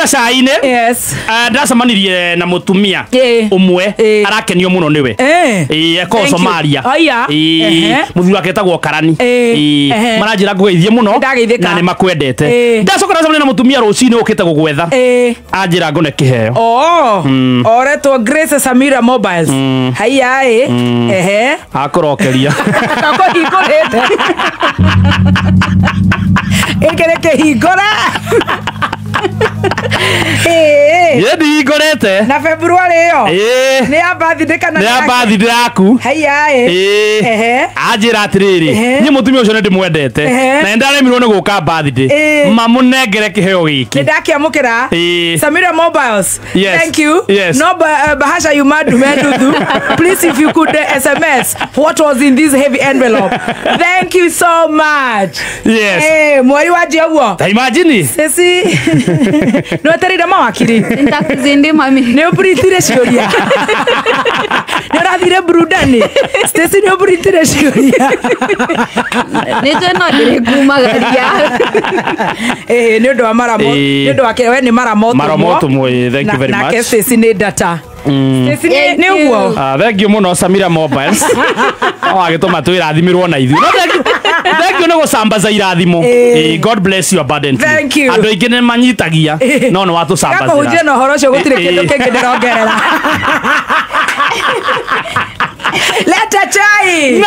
Ndĩraumĩra cai-inĩ. Yes. Ndacemanirie na mũtumia Ĩĩ. ũmwe Ĩĩ. arakenio mũno nĩwe. Eh. Ĩĩ, eko Thank you. Somalia. Aya. Ĩĩ, Ehe. mũthuri wake etagwo Karani. Ĩĩ. Ĩĩ, Ehe. maranjĩra ngũgeithie mũno Nĩndageithĩka. na nĩ makwendete. Ĩĩ. Ndacoka ndacemania na mũtumia rũcinĩ ũkĩte gũgwetha. Eh. Anjĩra ngũne kĩheo. Oh, oretwo Grace Samira Mobiles. Haiya ĩ. Ehe. Akũrokeria. Kakũhingũrĩte. Gĩkĩ nĩ kĩhingũre. Ĩĩ. Niĩ ndihingũrĩte. Na February ĩyo. Ĩĩ. Nĩ ya birthday kana Nĩ ya yake? birthday yaku. Haiya ĩ. Ĩĩ. Ehe. Anjĩra atĩrĩrĩ, Ehe. niĩ mũtumia ũcio nĩ ndĩmwendete Ehe. na nĩ ndaremirwo nĩ gũka birthday. Ĩĩ. Mamũnengere kĩheo gĩkĩ. Nĩ ndakĩamũkĩra. Ĩĩ. Samira Mobiles. Yes. Thank you. Yes. No bahasha yuma ndume nduthu. Please if you could SMS what was in this heavy envelope. Thank you so much. Yes. Eh, mweri wanjia ũguo. Ta imagine. Ceci. Nĩ wetereire mawakiri. Nitakuzindi mami. Nĩ ũburitire ciũria. Nĩ ũrathire burudani. Stacy nĩ ũburitire ciũria. Nĩnjũĩ no ndĩrĩkumagaria. Eh, nĩ ũndũ wa maramo. Ĩĩ. Nĩ ũndũ wa we nĩ maramo. Maramo tũmwe, ĩĩ, thank you very much. Nake Stacy nĩ data. Stacy nĩ Thank nĩ you. ũguo. Thank you mũno Samira Mobiles. No wagĩtũma twĩrathimĩrwo na ithuĩ. No thank you. Thank you nĩ gũcambaza irathimo. Ĩĩ. Ĩĩ, God bless you abundantly. Thank you. Andũ aingĩ nĩ manyitagia no nĩ watũcambazĩra. Gakũhunjia na ũhoro ũcio gũtirĩ kĩndũ Ĩĩ. kĩngĩ ndĩrongerera. Leta chai.